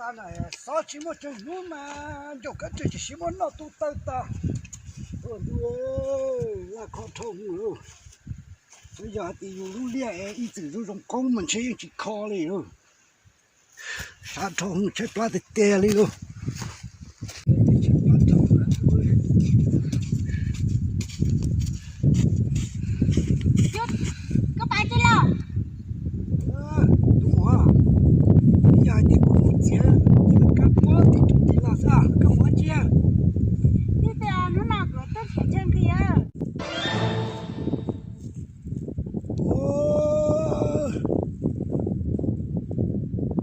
Xov tsis muaj tsawg hnub mas ncaum kab tsawg tsis siv muab noj tu taw tas. Ua ntu, laj khob dhau hwv lauj. Yog hais tias yus lub liaj es ib txwm zoo zoo qoob mas ntshe yeej tsis kho li lauj. Sab dhau hwv, tshaib plab tiag tiag li lauj. Koj pais tsis los? Tus muam, yog hais tias kuv mus txiav kab pob tim tus tim los xwb, koj mus ua tsi? Twb tias hnub no kuv tuaj txiav chaw nqhis.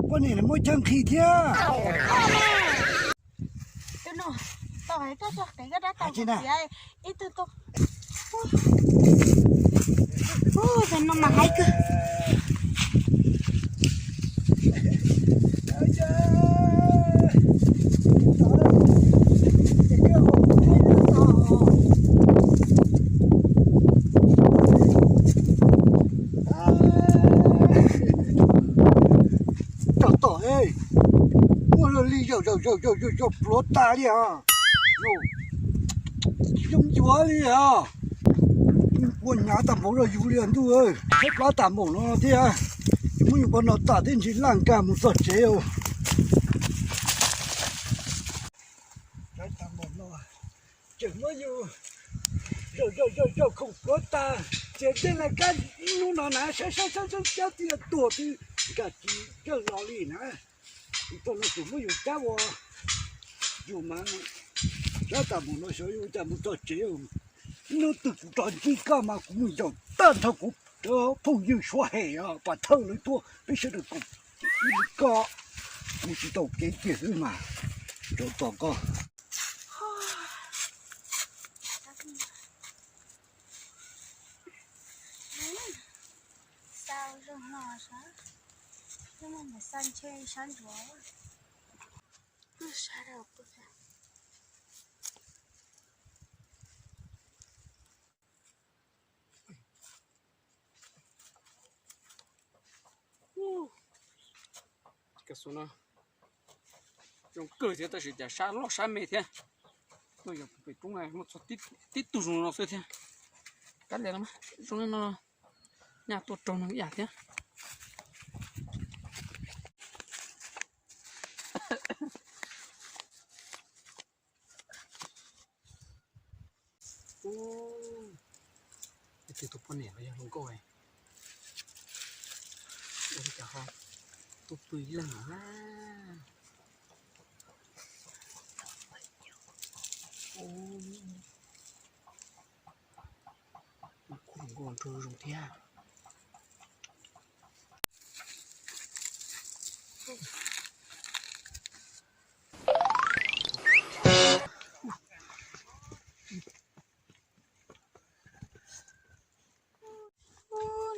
Poj niam muaj chaw nqhis thiab. Tus no, tau hais koj tso qev koj rab taus txiav ib tug tau. Ub, tus no mas haib kawg. Cog tom, muaj li zaum zaum zaum zaum zaum pluav tas li os. Tsis zoo yuav li os. Ua hnyav tag npaum no yus li ntuj, tshaib plab tag npaum no thiab. Ces muab yus pov no tas thiab ntshe laj nkag mus txog tsev. Tag npaum no, tseem muab yus zaum zaum zaum zaum khoom pluav tas, ces tej laj kab hnub no na saib saib saib saib cab twb tuag twb nkag tsis kawg los li na. Txog no tseem muab yus cab ua, yus mas cab tag npaum no xyov yuav ua cas mus txog tsev. Hnub twg kuv rov ntsib koj mas kuv mus yaum tag nrho kuv cov phooj ywg suav hem pas thawj lawv tuaj peb sawv daws koom ib li koj. Kuv tsis tau kev kiag xwb mas rov tos koj. Xa zoo no sav, xa ntshe sab ntsuav. Kav xu no zoo kawg thiab tab sis cas sab loj sab me thiab. Tuaj yog pem roob muaj txog tib tug zoo no xwb thiab. Kab lias no zoo li no, nyaj tuaj raug no ib yam thiab. Ub, tus poj niam los yog hluas nkauj, ua li cas ho tuaj pw ib leeg na. Ub, hluas nkauj nrog zoo thiab. Ub,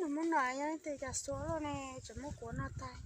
nws muab no yog ib tug cov xuab loj ne, tseem muab kuv no tag.